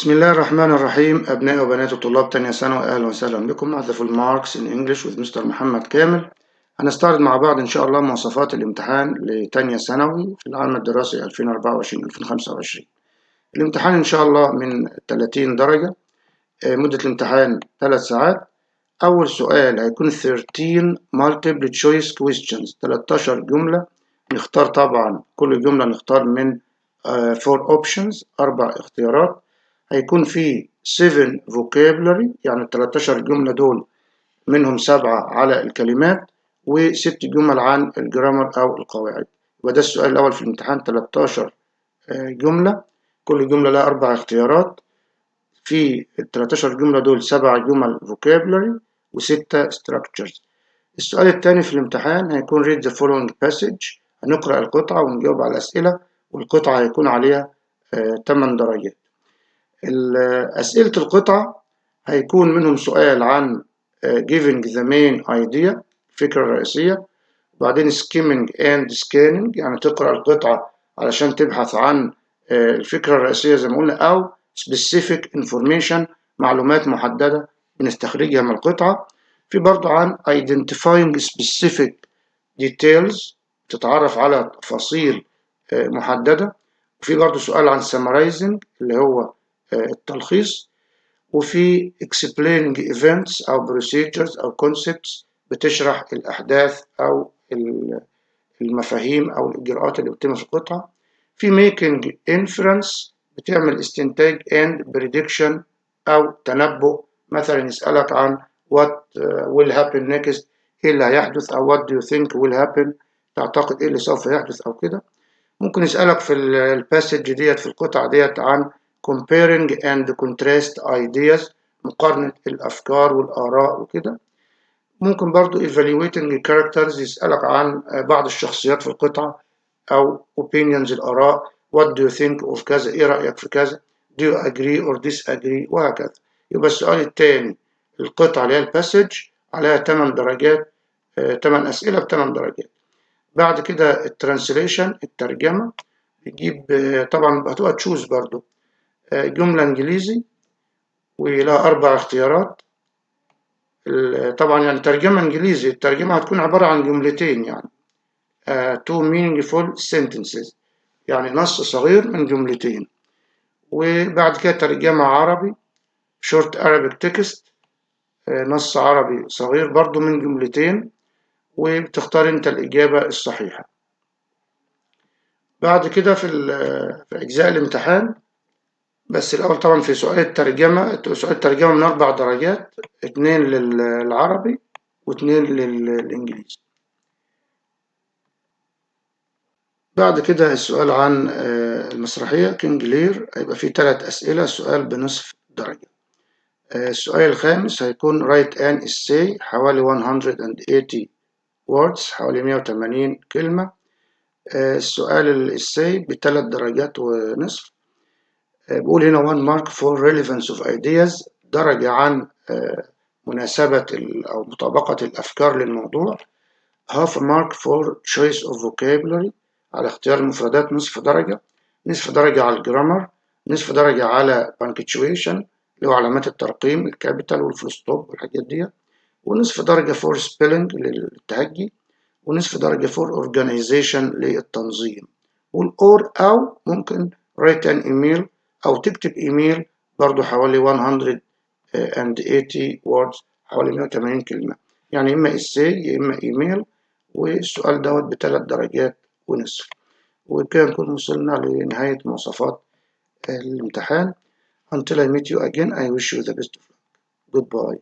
بسم الله الرحمن الرحيم. أبناء وبنات الطلاب تانية ثانوي، أهلا وسهلا بكم مع The Full Marks in English with Mr. محمد كامل. هنستعرض مع بعض إن شاء الله مواصفات الامتحان لتانية ثانوي في العام الدراسي 2024-2025. الامتحان إن شاء الله من 30 درجة، مدة الامتحان 3 ساعات. أول سؤال هيكون 13 multiple choice questions، 13 جملة، نختار طبعا كل جملة نختار من 4 options، 4 اختيارات. هيكون في 7 vocabulary، يعني 13 جملة دول منهم 7 على الكلمات وست جمل عن ال grammar أو القواعد. وده السؤال الأول في الامتحان، 13 جملة، كل جملة لها 4 اختيارات. في ال 13 جملة دول 7 جمل vocabulary و6 structures. السؤال الثاني في الامتحان هيكون read the following passage، هنقرأ القطعة ونجاوب على الأسئلة، والقطعة هيكون عليها 8 درجات. أسئلة القطعة هيكون منهم سؤال عن giving the main idea، الفكرة الرئيسية، وبعدين skimming and scanning، يعني تقرأ القطعة علشان تبحث عن الفكرة الرئيسية زي ما قلنا، أو specific information، معلومات محددة بنستخرجها من القطعة. في برضو عن identifying specific details، تتعرف على تفاصيل محددة. وفي برضو سؤال عن summarizing اللي هو التلخيص، وفي explaining events أو procedures أو concepts، بتشرح الأحداث أو المفاهيم أو الإجراءات اللي بتتم في القطعة. في making inference، بتعمل استنتاج and prediction أو تنبؤ، مثلا يسألك عن what will happen next، إيه اللي هيحدث، أو what do you think will happen، تعتقد إيه اللي سوف يحدث أو كده. ممكن يسألك في ال passage ديت، في القطعة ديت، عن comparing and contrast ideas، مقارنة الأفكار والآراء وكده. ممكن برضو evaluating characters، يسألك عن بعض الشخصيات في القطعة، أو opinions، الآراء، what do you think of كذا، إيه رأيك في كذا، do you agree or disagree، وهكذا. يبقى السؤال الثاني القطعة اللي هي ال passage عليها 8 درجات، 8 أسئلة ب 8 درجات. بعد كده ال translation، الترجمة، بيجيب طبعا هتبقى choose برضو جملة إنجليزي ولها 4 اختيارات. طبعا يعني ترجمة إنجليزي، الترجمة هتكون عبارة عن جملتين، يعني two meaningful sentences، يعني نص صغير من جملتين. وبعد كده ترجمة عربي، short Arabic text، نص عربي صغير برضو من جملتين، وبتختار انت الإجابة الصحيحة. بعد كده في أجزاء الامتحان، بس الأول طبعا في سؤال الترجمة، سؤال الترجمة من 4 درجات، 2 للعربي و2 للإنجليزي. بعد كده السؤال عن المسرحية King Lear، هيبقى فيه 3 أسئلة، سؤال بنصف درجة. السؤال الخامس هيكون write an essay، حوالي 180 words، حوالي 180 كلمة. السؤال ال essay ب3 درجات ونصف. بيقول هنا 1 mark for relevance of ideas، درجة عن مناسبة أو مطابقة الأفكار للموضوع. half a mark for choice of vocabulary، على اختيار المفردات نصف درجة، نصف درجة على ال grammar، نصف درجة على punctuation اللي هو علامات الترقيم، ال capital وال full stop والحاجات دي، ونصف درجة for spelling للتهجي، ونصف درجة for organization للتنظيم. وال or أو ممكن write an email أو تكتب إيميل برضو حوالي 180 words، حوالي 180 كلمة، يعني إما essay يا إما إيميل. والسؤال دوت ب3 درجات ونصف. وبكده نكون وصلنا لنهاية مواصفات الامتحان. Until I meet you again, I wish you the best of luck. Goodbye.